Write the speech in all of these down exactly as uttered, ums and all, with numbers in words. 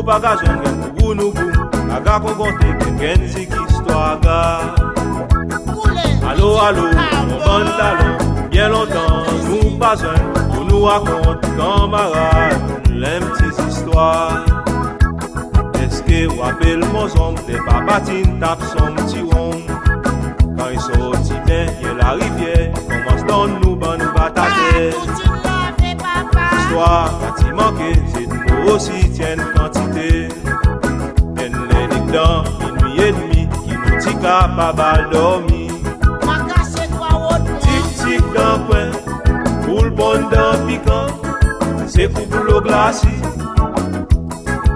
Pa gazon gen pou gou nou gou, aga kongonte gen kenn zik istwar aga. Alo, alo, mon bann dalon, byen lontan nou pa zwenn, pou nou rakont kanmarad, lenm ti zistwar. Eski ou rapel mon zonm, ler papa ti'n tap son ti wonm? Kan i sorti dernyen larivyer, konmans donn nou bann batate. Zistwar pa ti manke, zedmo osi ti annan kantite. Enn ler nik dan minwi edmi, ki nou ti kapab al dormi. Tik tik dan kwen, boul ponn dan pikan, se kou dlo glasi.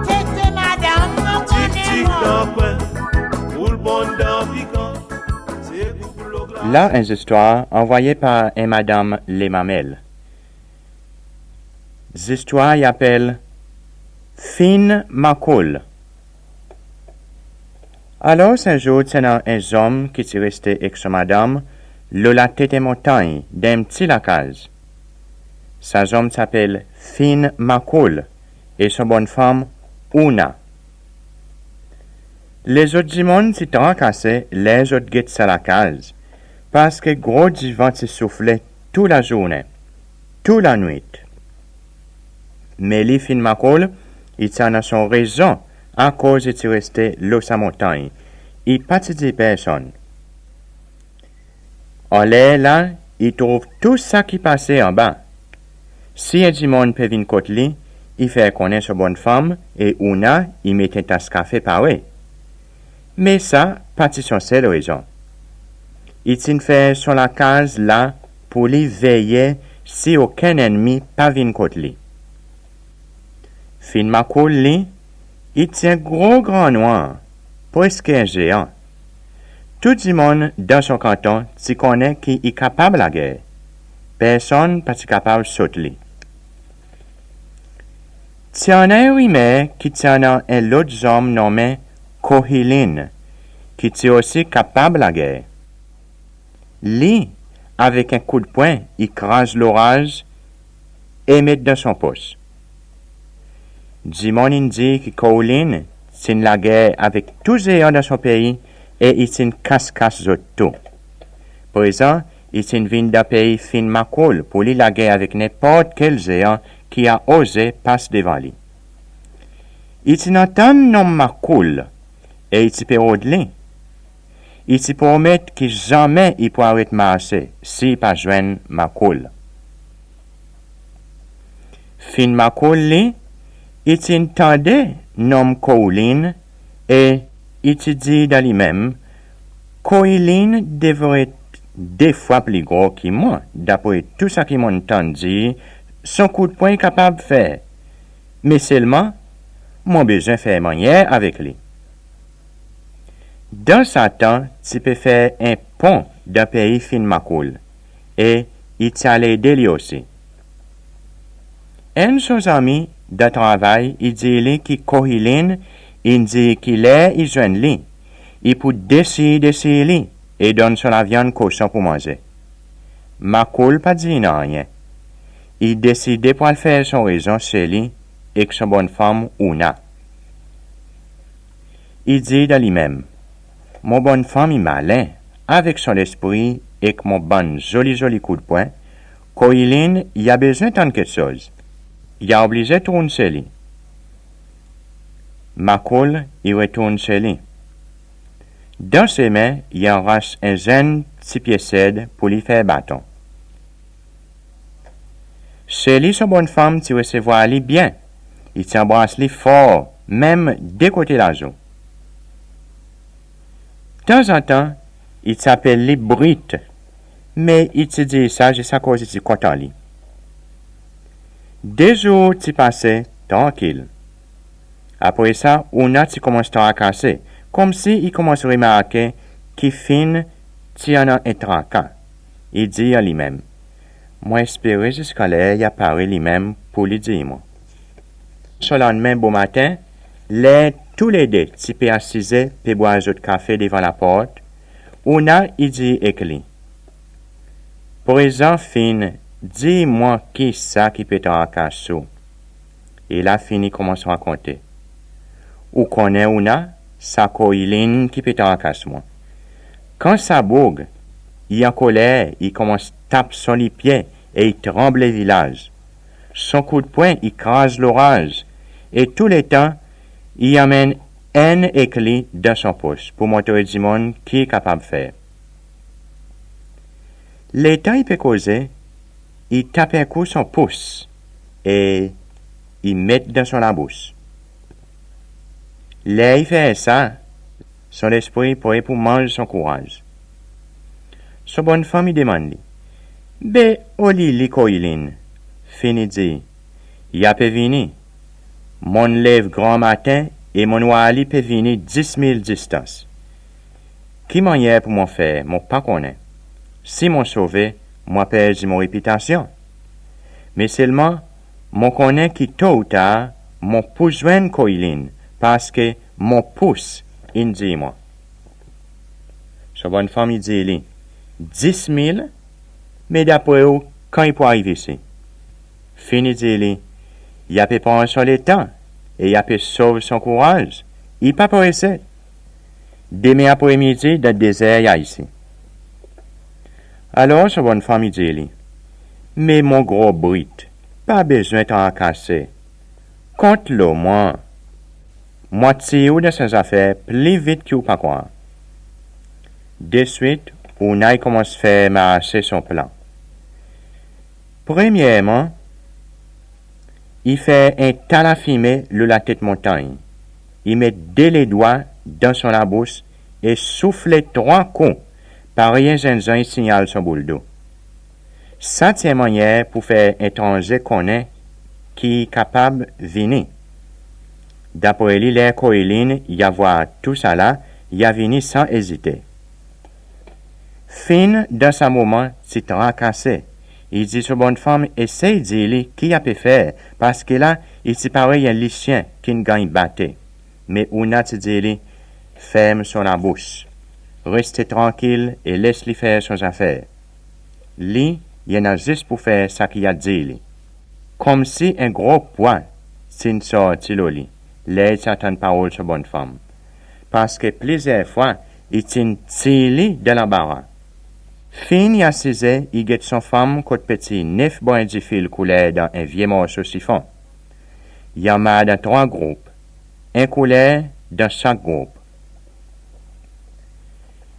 Tik tik dan kwen, boul ponn dan pikan, se kou dlo glasi. La en zistwar anvoye par en madanm Lemamel. Zistwar i apel Fin Makoul. Alors en zour ti annan en zonm ki ti reste ek son madanm lo latet en montanny dan en pti lakaz. Sa zonm ti apel Fin Makoul e son bonnfanm Ouna. Lezot dimoun ti trakase ler zot get sa lakaz, parski gro divan ti soufle tou lazournen, tou lanwit. Me li Fin Makoul, i ti annan son rezon akoz i ti reste lo sa montanny, i pa ti dir personn. Anler la, i trouv tou sa ki pase anba. Si en dimoun pe vin kot li, i fer konnen son bonnfanm e Ouna i met en tas kafe pare. Me sa pa ti son sel rezon. I ti'n fer son lakaz la pour li veye si okenn ennmi pa vin kot li. Fin Makoul li, i ti en gro gran nwanr, preski en zean. Tou dimoun dan son kanton ti konnen ki i kapab lager. Personn pa ti kapab sot li. Ti annan en rimer ki ti annan en lot zonm nonmen Kohilin, ki ti osi kapab lager. Li, avek en koudpwen, i kraz loraz e met dan son pos. Dimoun in dir ki Kohilin ti'n lager avek tou zean dan son pei e i ti'n kas kas zot tou. Prezan, i ti'n vin dan pei Fin Makoul pour li lager avek nenport kel zean ki a oze pas devan li. I ti'n antann nonm Makoul e i ti pe rod li. I ti promet ki zanmen i pou aret marse si i pa zwenn Makoul. Fin Makoul li, i ti'n tande nonm Kohilin e i ti dir dan li menm, Kohilin devret de fwa pli gro ki mwan, dapre tou sa ki mon'n tann dir son koudpwen i kapab fer. Me selman, mon bezwen fer mannyer avek li. Dan sa tan ti pe fer en pon dan pei Fin Makoul e i ti al ede li osi. Enn son zanmi dan travay i dir li ki Kohilin in dir ki ler i zwenn li, i pou desir desir li e donn son lavyann koson pour manze. Makoul pa dir nanryen. I deside pour al fer son rezon se li ek son bonnfanm Ouna. I dir dan li menm, mon bonnfanm i malen, avek son lespri ek mon bann zoli zoli koudpwen, Kohilin i a bezwen tann keksoz. I a oblize tourn se li. Makoul i retourn se li. Dan semen, i anras en zenn ti pye sed pour li fer baton. Se li son bonnfanm ti resevwar li byen, i ti anbras li for, menm de kote lazou. Tanzantan, i ti apel li Brit, me i ti dir sa zis akoz i ti kontan li. De zour ti pase trankil. Apre sa, Ouna ti konmans trakase, konmsi i konmans remarke ki Fin ti annan en traka. I dir an li menm, mon espere ziska ler i a pare li menm pour li dir mwan. So lannmen bomaten, ler toulede ti pe asize pe bwar zot kafe devan laport, Ouna i dir ek li, prezan Fin, dir mwan kisa ki pe trakas ou. E la Fin i konmans rakonte. Ou konnen Ouna, sa Koilin ki pe trakas mwan. Kan sa boug i ankoler, i konmans tap son lipye e i tranble vilaz. Son koudpwen i kraz loraz e tou letan i anmenn enn ek li dan son pos pour montre dimoun ki i kapab fer. Letan i pe koze, i tap en kou son pous e i met dan son labous. Ler i fer sa, son lespri pre pour manz son kouraz. Son bonnfanm i demann li, "Be oli li Koilin?" Fin i dir, "I a pe vini. Mon'n lev granmaten e mon'n war li pe vini dis mil distans. Ki mannyer pour mon fer, mon pa konnen. Si mon sove, mon a perdi mon repitasyon. Me selman, mon konnen ki to ou tar, mon pou zwenn Koilin, parski mon pous in dir mwan." Son bonnfanm i dir li, "Dis mil? Me dapre ou, kan i pou ariv isi?" Fin i dir li, "I a pe pran son letan e i a pe sov son kouraz. I pa prese. Demen apremidi, dan de zer, i a isi." Alor son bonnfanm i dir li, "Me mon gro brit, pa bezwen trakase. Kont lo mwan. Mon a tir ou dan sa zafer pli vit ki ou pa krwar." Deswit, Ouna i konmans fer marse son plan. Premyerman, i fer en ta lafime lo latet montanny. I met de ledwa dan son labous e soufle trwa kou, parey en zennzanny sinyal son boul dou. Sa ti en mannyer pour fer etranze konnen ki i kapab vini. Dapre li, ler Koilin i a vwar tousala, i a vini san ezite. Fin, dan sa moman, ti trakase. I dir son bonnfanm esey dir li ki i a pe fer, parski la, i ti parey en lisyen ki'n ganny bate. Me Ouna ti dir li, "Ferm son labous. Reste trankil e les li fer son zafer. Li, i annan zis pour fer sa ki i a dir li." Konmsi en gro pwa ti'n sorti lo li ler i ti antann parol son bonnfanm, parski plizyer fwa i ti'n tir li dan lanbara. Fin i asize, i get son fanm kot pe tir nef bren difil kouler dan en vye morso sifon. I anmar dan trwa group, en kouler dan sak group.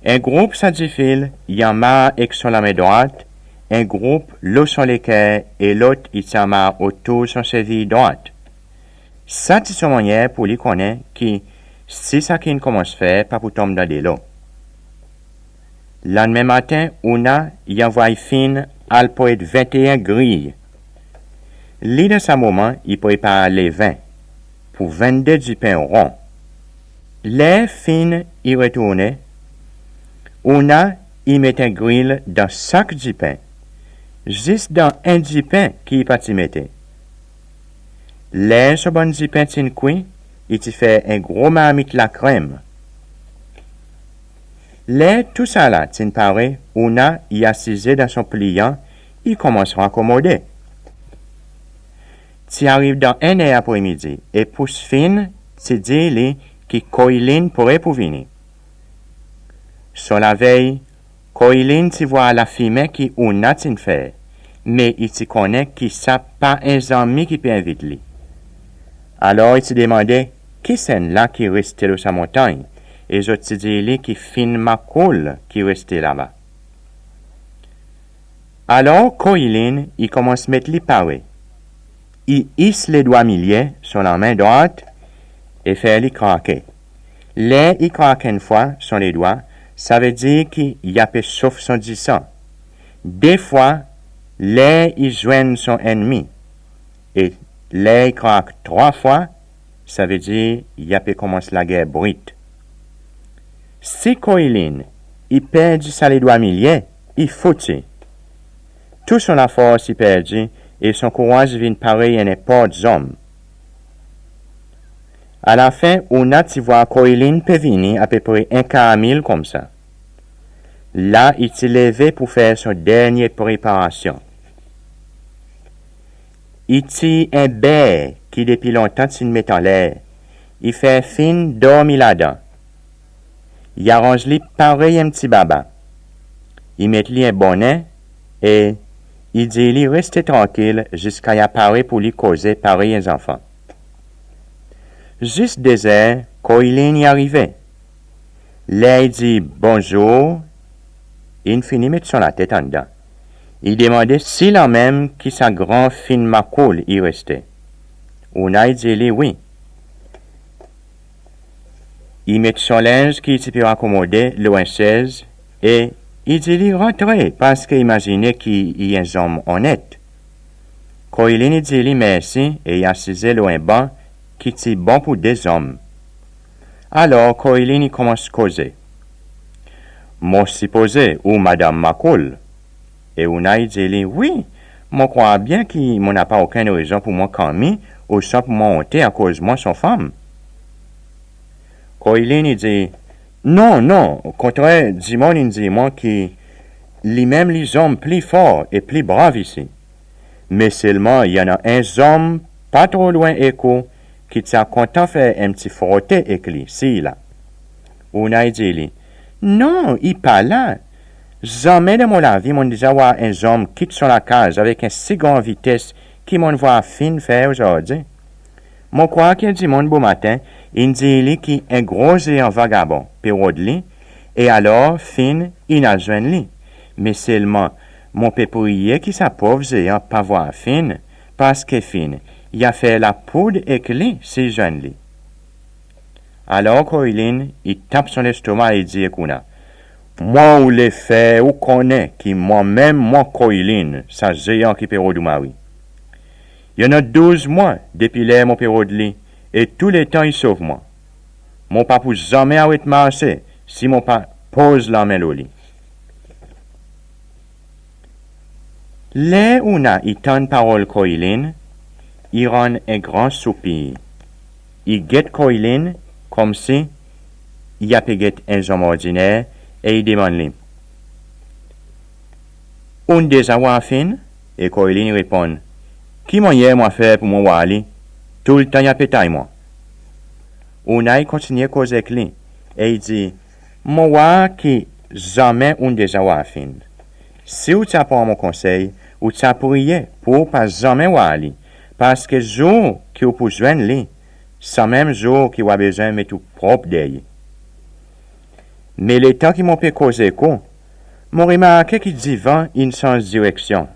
En group sa difil i anmar ek son lanmen drwat, en group lo son leker e lot i ti anmar otour son seviy drwat. Sa ti son mannyer pour li konnen ki si sa ki'n konmans fer pa pou tonm dan delo. Lannmen maten, Ouna i anvoy Fin al pret venteen griy. Li, dan sa moman, i prepar leven pour vennde dipen ron. Ler Fin i retournen, Ouna i met en gril dan sak dipen, zis dan en dipen ki i pa ti mete. Ler son bann dipen ti'n kwi, i ti fer en gro marmit lakrenm. Ler tousala ti'n pare, Ouna i asize dan son pliyan, i konmans rakomode. Ti ariv dan enn er apremidi e pous Fin ti dir li ki Koilin pre pour vini. Son lavey, Koilin ti vwar lafimen ki Ouna ti'n fer, me i ti konnen ki sa pa en zanmi ki pe envit li. Alor i ti demande ki sennla ki reste lo sa montanny, e zot ti dir li ki Fin Makoul ki reste laba. Alor Koilin i konmans met li pare. I is ledwa milye son lanmen drwat e fer li krake. Ler i krak enn fwa son ledwa, savedir ki i ape sof son disan. De fwa, ler i zwenn son ennmi. E ler i krak trwa fwa, savedir i ape konmans lager brit. Si Koilin i perdi sa ledwa milye, i fouti. Tou son lafors i perdi e son kouraz vin parey en nenport zonm. Alafen, Ouna ti vwar Koilin pe vini apepre en kar mil koumsa. La i ti leve pour fer son dernyen preparasyon. I tir en ber ki depi lontan ti'n met anler. i fer Finn dormi ladan. I aranz li parey en pti baba. I met li en bonnen e i dir li reste trankil ziska i a pare pour li koze parey en zanfan. Zis de zer, Koilin i arive. Ler i dir bonzour, in fini met son latet andan. I demande si lanmenm ki sa gran Finn makoul i reste. Oona i dir li wi. I met son lenz ki ti pe akomode lo en sez e i dir li rantre, parski i mazinen ki i en zonm onnet. Koilin i dir li mersi e i asize lo en ban ki ti bon pour de zonm. Alor Koilin i konmans koze. Mon sipoze ou Madanm Makoul. E Oona i dir li wi, mon krwar byen ki mon napa okenn rezon pour mwan kanmi ouswa pour mwan onte akoz mwan son fanm. Koilin i dir non, non, kontrer, dimoun in dir mwan ki li menm li zonm pli for e pli brav isi. Me selman i annan en zonm pa tro lwen ek ou ki ti a kontan fer en pti frote ek li sir la. Oona i dir li non, i pa la. Zanmen dan mon lavi mon'n deza war en zonm kit son lakaz avek en si gran vites ki mon'n war Finn fer ozordi. Mon krwar ki en dimoun bomaten in dir li ki en gro zean vagabon pe rod li, e alor Finn in al zwenn li. Me selman mon pe priye ki sa pov zean pa war Finn, parski Finn i a fer lapoud ek li si i zwenn li. Alor Koilin i tap son lestoma e i dir ek Oona, mwan oule fer ou konnen ki mwan menm mwan Koilin, sa zean ki pe rod ou mari. I annan douz mwan depi ler mon pe rod li e tou letan i sov mwan. Mon pa pou zanmen aret marse si mon pa poz lanmen lo li. Ler Oona i tann parol Koilin, i rann en gran soupir. I get Koilin konmsi i a pe get en zonm ordiner e i demann li, ou'n deza war Finn? E Koilin i reponn, ki mannyer mon a fer pour mwan war li? Toultan i a pe tay mwan. Oona i kontinyen koz ek li e i dir, mon war ki zanmen ou'n deza war Finn. Si ou ti a pran mon konsey, ou ti a priye pour ou pa zanmen war li, parski zour ki ou pou zwenn li, sanmenm zour ki ou a bezwen met ou prop deryer. Me letan ki mon pe koz ek ou, mon remarke ki divan in sanz direksyon.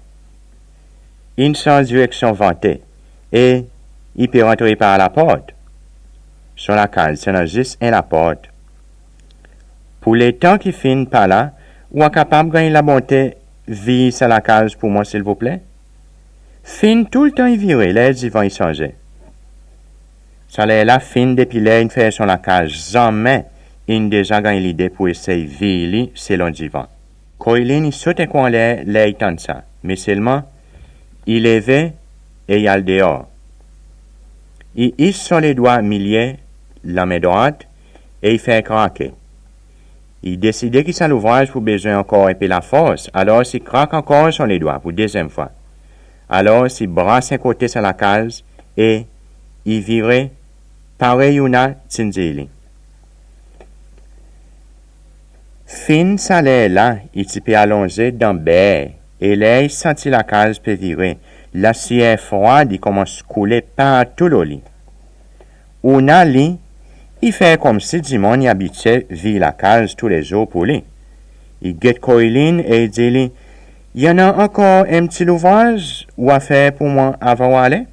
In sanz direksyon vante e i pe rantre par laport. Son lakaz ti annan zis en laport. Pour letan ki Finn pa la, ou a kapab ganny labonte vir sa lakaz pour mwan silvouple? Finn toultan i vire ler divan i sanze. Sa ler la Finn depi ler in fer son lakaz zanmen in deza ganny lide pour esey vir li selon divan. Koilin i sot en kou anler ler i tann sa, me selman i leve e i al deor. I is son ledwa milye lanmen drwat e i fer krake. I deside ki sa louvraz pou bezwen ankor en pe lafors, alors i krak ankor son ledwa pour dezyenm fwa. Alors i bras en kote sa lakaz e i vire parey Oona ti'n dir li. Finn sa ler la i ti pe alonze dan ber e ler i santi lakaz pe vire, lasyer frwad i konmans koule partou lo li. Oona li, i fer konmsi dimoun i abitye vir lakaz toulezour pour li. I get Koilin e i dir li, i annan ankor en pti louvraz ou a fer pour mwan avan ou ale?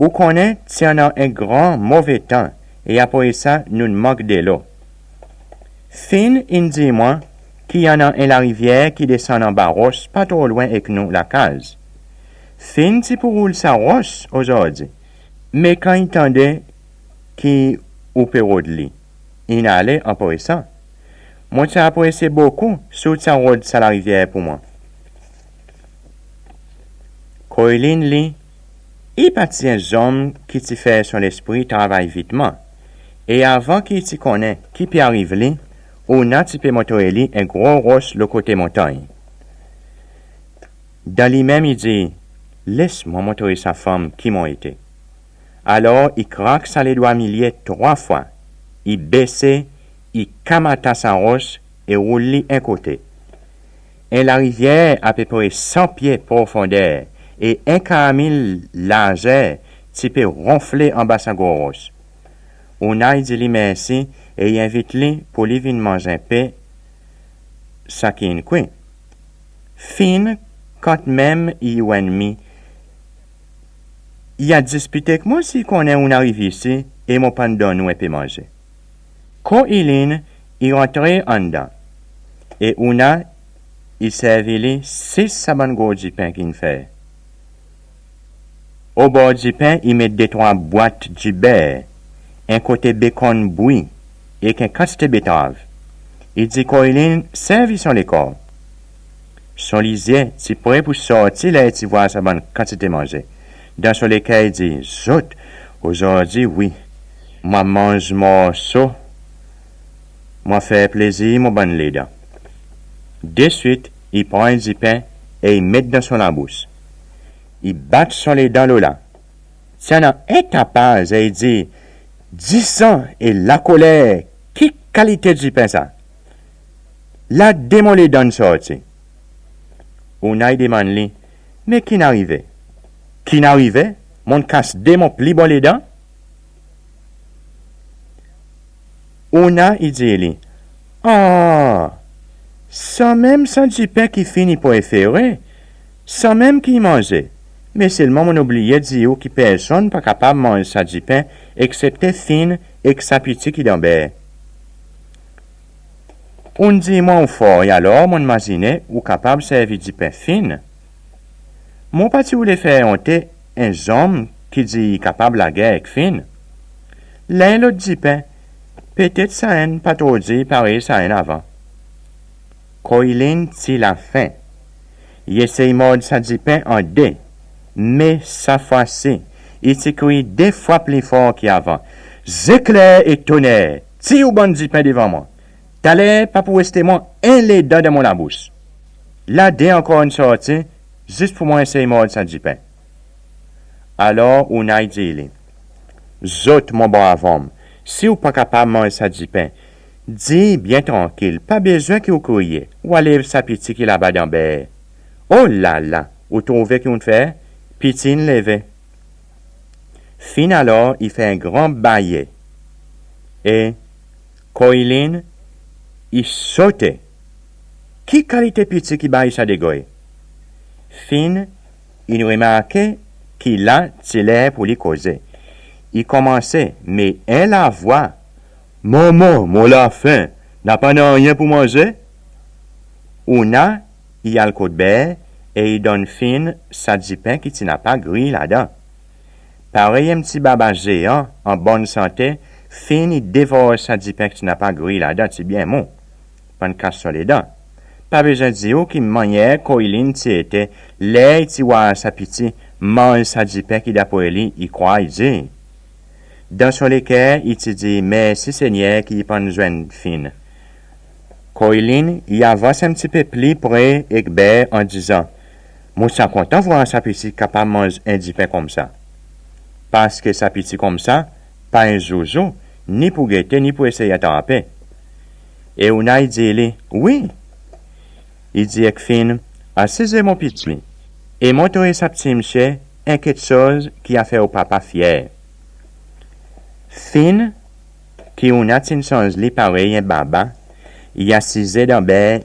Ou konnen ti annan en gran move tan e apre sa nou'n mank delo. Finn in dir mwan ki i annan en larivyer ki desann anba ros pa tro lwen ek nou lakaz. Finn ti pou roul sa ros ozordi, me kan i tande ki ou pe rod li, in ale an presan. Mon ti a apresye bokou si ou ti a rod sa larivyer pour mwan. Koilin li, i pa ti en zonm ki ti fer son lespri travay vitman, e avan ki i ti konnen ki pe ariv li, Oona ti pe montre li en gro ros lo kote montanny. Dan li menm i dir, les mwan montre sa fanm ki mon ete. Alor i krak sa ledwa milye trwa fwa, i bese, i kamata sa ros e roul li en kote. En larivyer apepre san pye profonder e en kar mil larzer ti pe ronfle anba sa gro ros. Ouna i dir li mersi e i envit li pour li vin manz en pe sa ki in kwi. Fin, kantmenm i ou ennmi, i a dispit ek mwan si i konnen ou'n ariv isi e mon pa'n donn ou en pe manze. Koilin i rantre anndan e Ouna i servi li sis sa bann gro dipen ki in fer. Obor dipen i met detrwa bwat diber, en kote bekonn bwi ek en kantite betrav. I dir Koilin servi son lekor. Son lizye ti pre pour sorti ler i ti vwar sa bann kantite manze. Dan son leker i dir, zot, ozordi wi, mon a manz morso, mon a fer plezir mon bann ledan. Deswit i pran en dipen e i met dan son labous. I bat son ledan lo la. Ti annan en tapaz e i dir, disan e lakoler, ki kalite dipen sa? La de mon ledan sorti. Ouna i demann li, me ki'n arive? Ki'n arive? Mon'n kas de mon pli bon ledan? Ouna i dir li, a, sanmenm sa dipen ki Fin i prefere, sanmenm ki i manze, me selman mon'n oubliye dir ou ki personn pa kapab manz sa dipen eksepte Fin ek sa piti ki dan ber. Ou'n dir mwan ou for e alor mon'n mazinen ou kapab servi dipen Fin. Mon pa ti oule fer onte en zonm ki dir i kapab lager ek Fin. Ler en lot dipen, petet sa enn pa tro dir parey sa enn avan. Koilin ti lafen. I esey mord sa dipen an de, me sa fwa si i ti kriy de fwa pli for ki avan, zekler e toner, tir ou bann dipen devan mwan. Taler pa pou reste mwan en ledan dan mon labous. La de ankor in sorti, zis pour mwan esey mord sa dipen. Alor Ouna i dir li, zot mon brav zonm, si ou pa kapab manz sa dipen, dir byen trankil, pa bezwen ki ou kriye, ou a lev sa piti ki laba dan ber. O la la, ou trouve ki ou'n fer? Piti in leve. Fin alor i fer en gran baye. E Koilin i sote. Ki kalite piti ki bay sa degre? Fin in remarke ki la ti ler pour li koze. I konmanse, me en lavwa, manman, mon lafen, napa nanryen pour manze? Ouna i al kot ber e i donn Fin sa dipen ki ti napa griy ladan. Parey en pti baba zean an bonn sante, Fin i devor sa dipen ki ti napa griy ladan, ti byen mou. Pa'n kas son ledan. Pa bezwen dir ou ki mannyer Koilin ti ete ler i ti war sa piti manz sa dipen ki dapre li i krwar i dir. Dan son leker i ti dir mersi Senyer ki i pa'n zwenn Fin. Koilin i avans en pti pe pli pre ek ber an dizan, mon ti a kontan vwar sa piti kapab manz en dipen koumsa. Parski sa piti koumsa pa en zouzou, ni pour gete ni pour esey atrape. E Ouna i dir li, wi. I dir ek Fin, asize mon piti, e montre sa pti msye en keksoz ki a fer ou papa fyer. Fin, ki Ouna ti'n sanz li parey en baba, i asize dan ber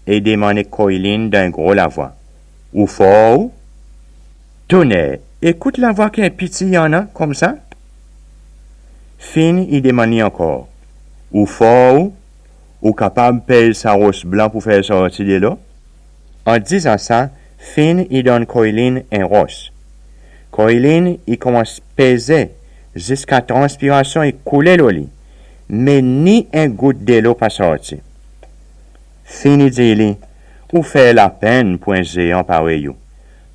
e i demann ek Koilin dan en gro lavwa, ou for ou? Toner, ekout lavwa ki en piti i annan koumsa. Fin i demann li ankor, ou for ou? Ou kapab pez sa ros blan pour fer sorti delo? An dizan sa, Fin i donn Koilin en ros. Koilin i konmans peze ziska transpirasyon i koule lo li, me ni en gout delo pa sorti. Fin i dir li, ou fer lapenn pour en zean parey ou.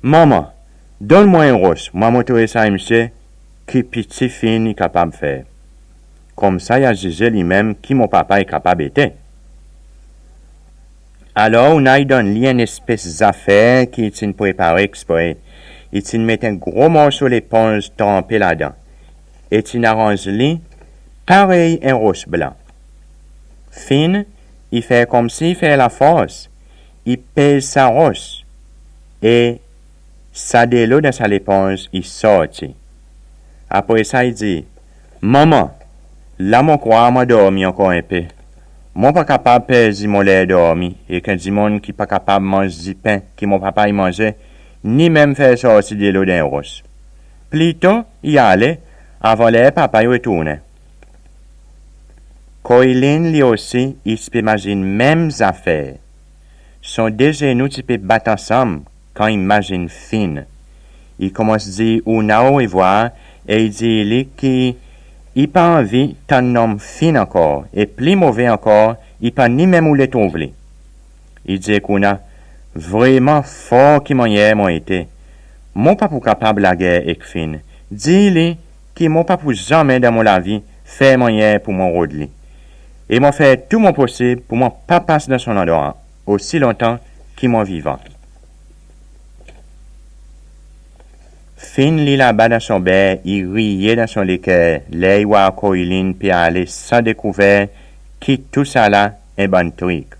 Manman, donn mwan en ros, mon a montre sa msye ki piti Fin i kapab fer. Koumsa i a zize li menm ki mon papa i kapab ete. Alor Ouna i donn li en espes zafer ki i ti'n prepare ekspre. I ti'n met en gro morso leponz tranpe ladan. e ti'n aranz li parey en ros blan. Fin i fer konmsi i fer lafors, i pez sa ros, e sa delo dan sa leponz i sorti. Apre sa i dir, "Manman, la mon krwar mon a dormi ankor en pe. Mon pa kapab perdi mon ler dormi ek en dimoun ki pa kapab manz dipen ki mon papa i manze, ni menm fer sorti delo dan en ros. Plito i ale avan ler papa i retournen." Koilin li osi i ti pe mazin menm zafer. Son de zenou ti pe bat ansanm kan i mazin Fin. I konmans dir Ouna orevwar e i dir li ki i pa anvi tann nonm Fin ankor, e pli move ankor, i pa ni menm oule trouv li. I dir ek Ouna, "Vreman for ki mannyer mon ete. Mon pa pou kapab lager ek Fin. Dir li ki mon pa pou zanmen dan mon lavi fer mannyer pour mon rod li. E mon fer tou mon posib pour mon pa pas dan son landrwa osi lontan ki mon vivan." Fin li laba dan son ber, i riye dan son leker ler i war Koilin pe ale san dekouver ki tousala en bann trik.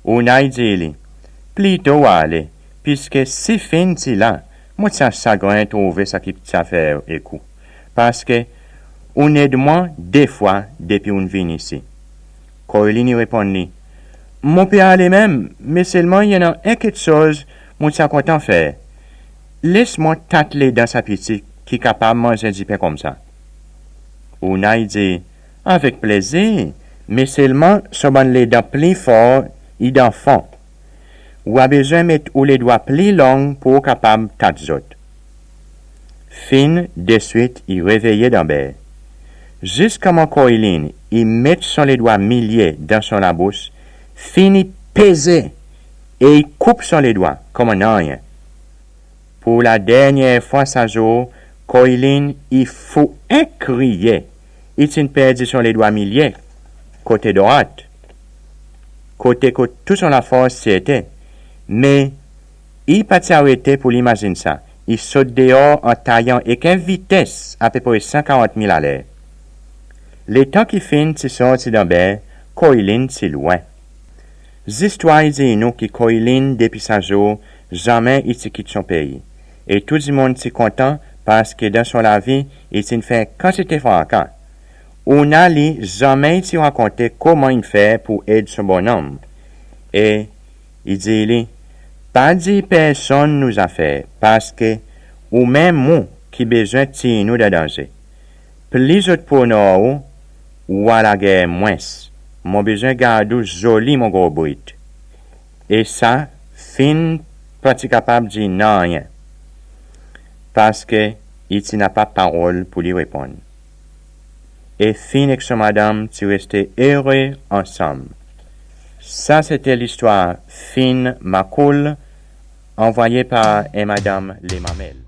Ouna i dir li, "Plito ou ale, piske si Fin ti la, mon ti a sagren trouve sa ki ti a fer ek ou. Paske ou'n ed mwan de fwa depi ou'n vin isi." Koilin i reponn li, "Mon pe ale menm, me selman i annan en keksoz mon ti a kontan fer. Les mwan tat ledan sa piti ki kapab manz en dipen koumsa." Ouna i dir, "Avek plezir, me selman son bann ledan pli for i dan fon. Ou a bezwen met ou ledwa pli long pour ou kapab tat zot." Fin deswit i reveye dan ber. Zis konman Koilin i met son ledwa milye dan son labous, Fin i peze e i koup son ledwa konman nanryen. Pour la dernyen fwa sa zour, Koilin i fou en kriye. I ti'n perdi son ledwa milye, kote drwat, kote kot tou son lafors ti ete. Me i pa ti arete pour li mazin sa. I sot deor an tayan ek en vites apepre san karant mil aler. Letan ki Fin ti sorti dan ber, Koilin ti lwen. Zistwar i dir nou ki Koilin depi sa zour zanmen i ti kit son pei. E tou dimoun ti kontan paske dan son lavi i ti'n fer kantite fraka. Ouna li zanmen i ti rakonte konman in fer pour ed son bonnonm. E i dir li, "Pa dir personn nou zafer, paske ou menm ou ki bezwen tir nou dan danze. Pli zot pou onor ou, ou a lager mwens. Mon bezwen gard ou zoli, mon gro brit." E sa, Fin pa ti kapab dir nanryen, paske i ti napa parol pour li reponn. E Fin ek son madanm ti reste ere ansanm. Sa sete listwar Fin Makoul, anvoye par en madanm Lemamel.